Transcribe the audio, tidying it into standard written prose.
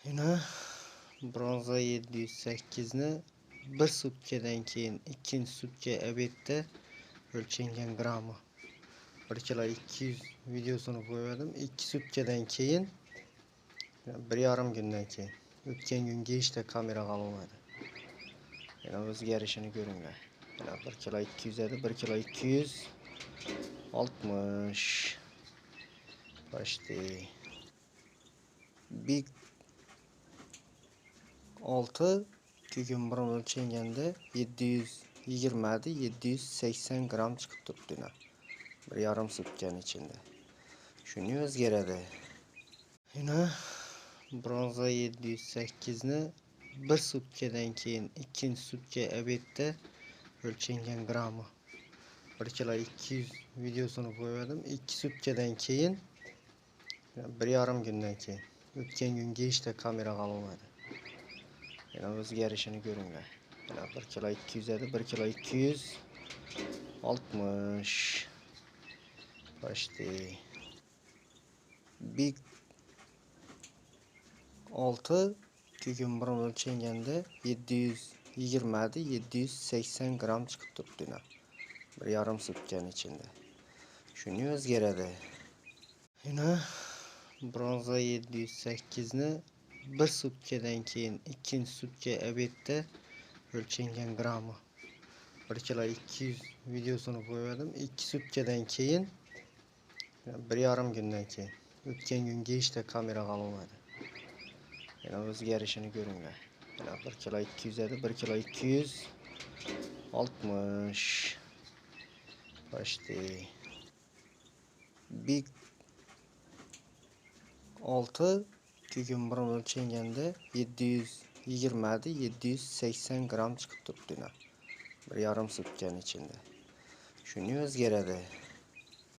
Yana bronza 708 ni bir sutkadan keyin ikkinchi sutka obedda o'lchangan grammi 1 kilo 200 videosini qo'ydim. 2 sutkadan keyin, 1,5 kundan keyin, o'tgan kungi ishda kameraga olinmadi. Yana o'zgarishini ko'ringlar. Yana 1 kilo 200 edi, 1 kilo 260 почти. Big 6 2 kun burun o'lchanganda 720 edi, 780 gram chiqib turibdi. 1,5 sutkani ichida. Shuni o'zgaradi. Yana bronza 708 ni bir sutkadan keyin ikkinchi sutka obedda o'lchangan grammi 1 kilo 200 videosini qo'ydim. 2 sutkadan keyin, 1,5 kundan keyin, o'tgan kungi ishda kameraga olinmadi. Yana o'zgarishini ko'ringlar. Yana 1 kilo 200 edi, 1 kilo 260 почти. Big 6 2 kun burun o'lchanganda 720 edi, 780 gram chiqib turibdi. 1,5 sutkani ichida. Shuni o'zgaradi. Yana bronza 708 ni bir sutkadan keyin ikkinchi sutka obedda o'lchangan grammi 1 kilo 200 videosini qo'ydim. 2 sutkadan keyin, 1,5 kundan keyin, o'tgan kungi ishda kameraga olinmadi. Yana o'zgarishini ko'ringlar. Yana 1 kilo 200 edi, 1 kilo 260 почти. Big 6 2 kun burun o'lchanganda 720 edi, 780 gram chiqib turibdi. 1,5 sutkani ichida. Shuni o'zgaradi.